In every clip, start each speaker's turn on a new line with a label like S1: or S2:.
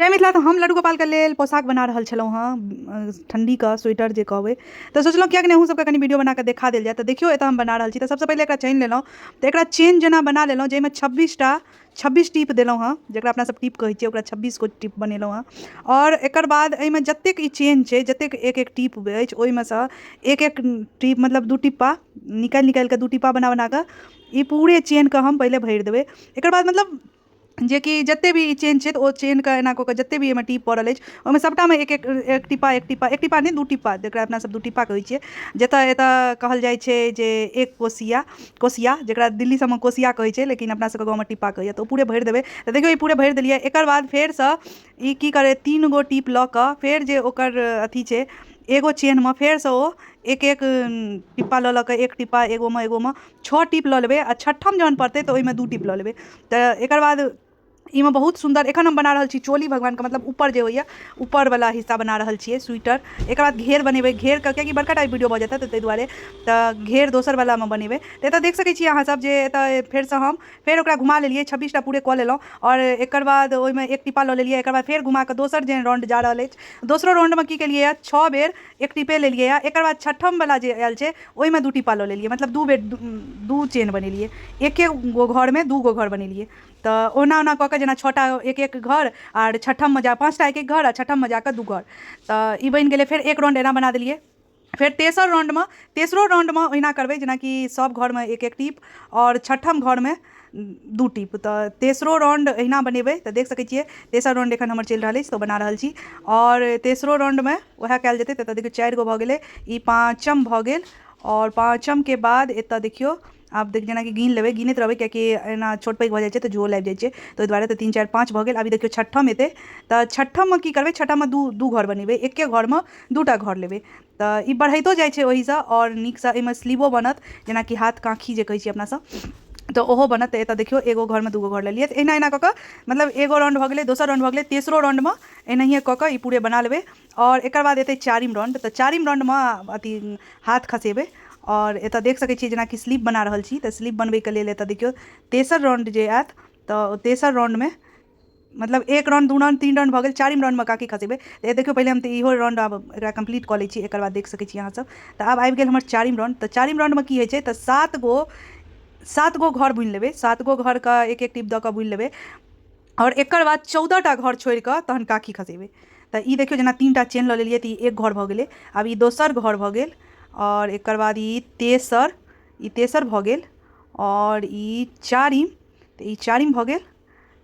S1: जय मिथिला। तऽ हम लड्डू गोपालके लेल पोशाक बना रहल छलहुँ हँ, ठण्डीके स्वेटर जे कहबै। तऽ सोचलहुँ किएक नहि अहूँ सबके कनि वीडियो बनाकऽ देखा देल जाय। तऽ देखियौ, एतऽ हम बना रहल छी। तऽ सबसँ पहिले एकरा चेन लेलहुँ, तऽ एकरा चेन जेना बना लेलहुँ, जाहिमे 26टा 26 टीप देलहुँ हँ, जकरा अपना सब टीप कहै छियै, ओकरा 26 गो टीप बनेलहुँ हँ। आओर एकर बाद एहिमे जतेक ई चेन छै, जतेक एक एक टीप अछि, ओहिमे सँ एक एक टीप, मतलब 2 टिप्पा निकालि निकालि कऽ, 2 टिप्पा बना बना कऽ ई पूरे चेनके हम पहिले भरि देबै। एकर बाद मतलब जेकि जतेक भी ई चेन छै, तऽ ओ चेनके एना कऽ कऽ जतेक भी एहिमे टीप पड़ल अछि, ओहिमे सभटामे एक एक एक टिप्पा, एक टिप्पा, एक टिप्पा नहि, 2 टिप्पा, जकरा अपना सब 2 टिप्पा कहै छियै। जतऽ एतऽ कहल जाइ छै जे एक कोसिया, कोसिया, जकरा दिल्ली सबमे कोसिया कहै छै, लेकिन अपना सबके गाँवमे टिप्पा कहैए, तऽ ओ पूरे भरि देबै। तऽ देखियौ, ई पूरे भरि देलियै। एकर बाद फेरसँ ई की करै, 3 गो टीप लऽ कऽ फेर जे ओकर अथी छै, एगो चेनमे फेरसँ ओ एक एक टिप्पा लऽ लऽ कऽ, एक टिप्पा एगोमे, एगोमे 6 टीप लऽ लेबै, आ छठम जहन पड़तै तऽ ओहिमे 2 टीप लऽ लेबै। तऽ एकर बाद एहिमे बहुत सुन्दर एखन हम बना रहल छी चोली भगवानके, मतलब ऊपर जे होइए, ऊपरवला हिस्सा बना रहल छियै स्वेटर। एकर बाद घेर बनेबै। घेरके कियाकि बड़का टा वीडियो भऽ जेतै, तऽ ताहि दुआरे तऽ घेर दोसरवलामे बनेबै। तऽ एतऽ देख सकै छियै अहाँसब जे एतऽ फेरसँ हम फेर ओकरा घुमा लेलियै, 26टा पूरे कऽ लेलहुँ, आओर एकर बाद ओहिमे एक टिप्पा लऽ लेलियै। एकर बाद फेर घुमा कऽ दोसर जे राउंड जा रहल अछि, दोसरो राउंडमे की केलियै? 6 बेर एक टिपे लेलियै, हँ। एकर बाद छठमवला जे आयल छै, ओहिमे 2 टिप्पा लऽ लेलियै, मतलब 2 बेर 2 चेन बनेलियै, एके गो घरमे 2 गो घर बनेलियै। तऽ ओना ओना कऽ कऽ जेना 6टा एक एक घर आर छठममे जा, 5टा एक एक घर आ छठममे जाकऽ 2 घर, तऽ ई बनि गेलै। फेर एक राउंड एना बना देलियै। फेर तेसर राउंडमे, तेसरो राउंडमे ओहिना करबै, जेनाकि सब घरमे एक एक टीप आओर छठम घरमे 2 टीप। तऽ तेसरो राउंड एहिना बनेबै। तऽ देख सकै छियै, तेसर राउंड एखन हमर चलि रहल अछि, तऽ बना रहल छी, आओर तेसरो राउंडमे उएह कयल जेतै। तऽ एतऽ देखियौ, 4 गो भऽ गेलै, ई पाँचम भऽ गेल, आओर पाँचमके बाद एतऽ देखियौ, आब देख, जेनाकि गिन लेबै, गिनैत रहबै, कियाकि एना छोट पैघ भऽ जाइ छै तऽ झोल आबि जाइ छै, तऽ ओहि दुआरे। तऽ 3, 4, 5 भऽ गेल। अभी देखियौ, छठम एतै, तऽ छठममे की करबै? छठममे 2 2 घर बनेबै, एके घरमे 2टा घर लेबै। तऽ ई बढ़ैतो जाइ छै ओहिसँ, आओर नीकसँ एहिमे स्लीवो बनत, जेनाकि हाथ काँखी जे कहै छियै अपनासभ, तऽ ओहो बनत। तऽ एतऽ देखियौ, एगो घरमे 2 गो घर लेलियै। तऽ एना एना कऽ कऽ, मतलब एगो राउंड भऽ गेलै, दोसर राउंड भऽ गेलै, तेसरो राउंडमे एनाहिए कऽ कऽ ई पूरे बना लेबै। आओर एकर बाद एतै चारिम राउंड, तऽ चारिम राउंडमे अथी हाथ खसेबै। आओर एतऽ देख सकै छियै, जेनाकि स्लीव बना रहल छी, तऽ स्लीव बनबैके लेल एतऽ देखियौ, तेसर राउंड जे आयत, तऽ तेसर राउंडमे, मतलब एक राउंड, 2 राउंड, 3 राउंड भऽ गेल, चारिम राउंडमे काकी खसेबै। तऽ देखियौ, पहिले हम तऽ इहो राउंड आब एकरा कम्प्लीट कऽ लै छी, एकर बाद देख सकै छी अहाँसभ। तऽ आब आबि गेल हमर चारिम राउंड। तऽ चारिम राउंडमे की होइ छै? तऽ 7 गो 7 गो घर बुनि लेबै, 7 गो घरके एक एक टीप दऽ कऽ बुनि लेबै, आओर एकर बाद 14टा घर छोड़ि कऽ तहन काकी खसेबै। तऽ ई देखियौ, जेना 3टा चेन लऽ लेलियै, तऽ ई एक घर भऽ गेलै, आब ई दोसर घर भऽ गेल, आओर एकर बाद ई तेसर, ई तेसर भऽ गेल, आओर ई चारिम, तऽ ई चारिम भऽ गेल।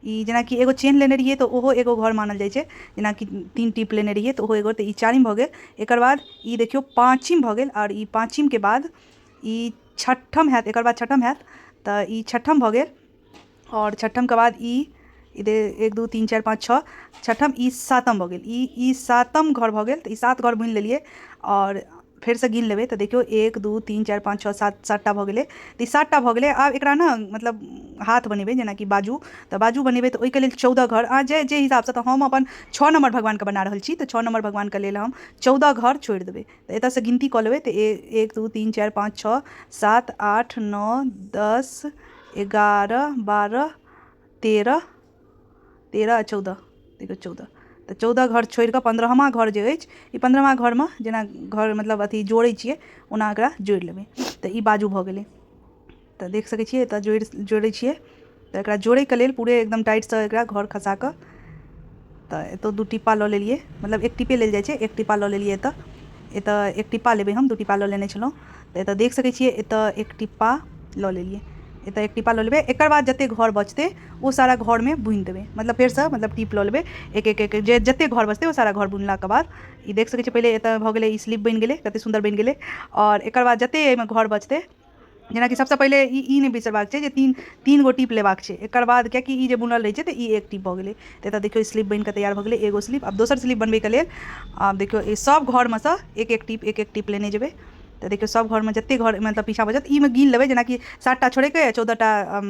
S1: ई जेनाकि एगो चेन लेने रहियै, तऽ ओहो एगो घर मानल जाइ छै, जेनाकि 3 टीप लेने रहियै, तऽ ओहो एगो, तऽ ई चारिम भऽ गेल। एकर बाद ई देखियौ, पाँचिम भऽ गेल, आओर ई पाँचिमके बाद ई छठम हैत, एकर बाद छठम हैत, तऽ ई छठम भऽ गेल, आओर छठमके बाद ई 1, 2, 3, 4, 5, 6, छठम, ई सातम भऽ गेल, ई सातम घर भऽ गेल। तऽ ई 7 घर बुनि लेलियै, आओर फेरसँ गिन लेबै, तऽ देखियौ, 1, 2, 3, 4, 5, 6, 7, 7टा भऽ गेलै। तऽ ई 7टा भऽ गेलै। आब एकरा ने मतलब हाथ बनेबै, जेनाकि बाजू, तऽ बाजू बनेबै, तऽ ओहिके लेल 14 घर, अहाँ जे जे हिसाबसँ। तऽ हम अपन 6 नम्बर भगवानके बना रहल छी, तऽ 6 नम्बर भगवानके लेल हम 14 घर छोड़ि देबै। तऽ एतऽसँ गिनती कऽ लेबै, तऽ 1, 2, 3, 4, 5, 6, 7, 8, 9, 10, 11, 12, 13, 13 आ 14, देखियौ 14, तऽ 14 घर छोड़ि कऽ 15मा घर जे अछि, ई 15मा घरमे जेना घर, मतलब अथी जोड़ै छियै, ओना एकरा जोड़ि लेबै। तऽ ई बाजू भऽ गेलै। तऽ देख सकै छियै, एतऽ जोड़ि जोड़ै छियै, तऽ एकरा जोड़ैके लेल पूरे एकदम टाइटसँ एकरा घर खसा कऽ, तऽ एतऽ 2 टिप्पा लऽ लेलियै, मतलब एक टिपे लेल जाइ छै, एक टिप्पा लऽ लेलियै। एतऽ एक टिप्पा लेबै, हम 2 टिप्पा लऽ लेने छलहुँ। तऽ एतऽ देख सकै छियै, एतऽ एक टिप्पा लऽ लेलियै, एतऽ एक टिप्पा लऽ लेबै। एकर बाद जते घर बचतै, ओ सारा घरमे बुनि देबै, मतलब फेरसँ मतलब टीप लऽ लेबै एक एक एक, जे जते घर बचतै, ओ सारा घर बुनलाके बाद ई देख सकै छियै, पहिले एतऽ भऽ गेलै, ई स्लीव बनि गेलै, कते सुन्दर बनि गेलै। आओर एकर बाद जते एहिमे घर बचतै, जेनाकि सबसँ पहिले ई नहि बिसरबाक छै जे 3 3 गो टीप लेबाक छै एकर बाद, कियाकि ई जे बुनल रहै छै, तऽ ई एक टीप भऽ गेलै। तऽ एतऽ देखियौ, स्लीव बनि कऽ तैयार भऽ गेलै एगो स्लीव। आब दोसर स्लीव बनबैके लेल आब देखियौ, ई सब घरमे सँ एक एक टीप, एक एक टीप लेने जेबै। तऽ देखियौ, सब घरमे जते घर मतलब पीछा बचत, ई मे गिन लेबै, जेनाकि 7टा छोड़ैके अछि, 14टा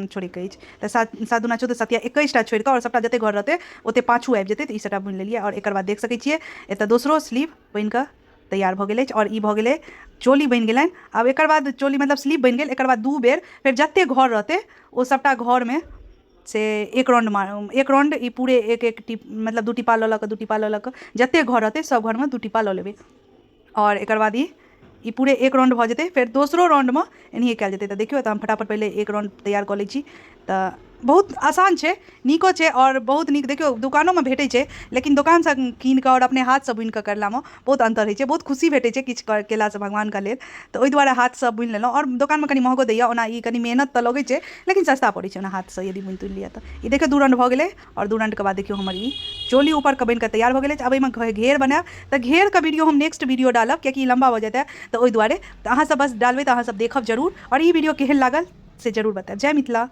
S1: छोड़ैके अछि, तऽ 7 7 दूना 14, सतिया 21टा छोड़ि कऽ आओर सबटा जते घर रहतै, ओते पाछू आबि जेतै। तऽ ई सबटा बुनि लेलियै, आओर एकर बाद देख सकै छियै, एतऽ दोसरो स्लीव बनि कऽ तैयार भऽ गेल अछि, आओर ई भऽ गेलै चोली बनि गेलनि। आब एकर बाद चोली, मतलब स्लीव बनि गेल। एकर बाद 2 बेर फेर जते घर रहतै, ओ सबटा घरमे से एक राउण्ड एक राउण्ड ई पूरे एक एक टिप मतलब दू टिपा लऽ लऽ कऽ दू टिपा लऽ लऽ कऽ जतेक घर रहतै सभ घरमे दू टिपा लऽ लेबै आओर एकर बाद ई ई पूरे एक राउण्ड भऽ जेतै। फेर दोसरो राउण्डमे एनाहिए कयल जेतै। तऽ देखियौ, एतऽ हम फटाफट पहिले एक राउण्ड तैयार कऽ लै छी। तऽ बहुत आसान छै, नीको छै आओर बहुत नीक। देखियौ, दोकानोमे भेटै छै, लेकिन दोकानसँ कीन कऽ आओर अपने हाथसँ बुनि कऽ करलामे बहुत अन्तर होइ छै। बहुत खुशी भेटै छै किछु केलासँ भगवानके लेल। तऽ ओहि दुआरे हाथसँ बुनि लेलहुँ। आओर दोकानमे कनि महगो दैए। ओना ई कनि मेहनत तऽ लगै छै, लेकिन सस्ता पड़ै छै ओना हाथसँ यदि बुनि तुनि लिअ तऽ। ई देखियौ, दू राउण्ड भऽ गेलै आओर दू राउण्डके बाद देखियौ, हमर ई चोली ऊपरके बनि कऽ तैयार भऽ गेल अछि। आब एहिमे घेर बनायब, तऽ घेरके वीडियो हम नेक्स्ट वीडियो डालब, कियाकि ई लम्बा भऽ जेतै, तऽ ओहि दुआरे। तऽ अहाँसभ बस डालबै तऽ अहाँसभ देखब जरूर आओर ई वीडियो केहन लागल से जरूर बतायब। जय मिथिला।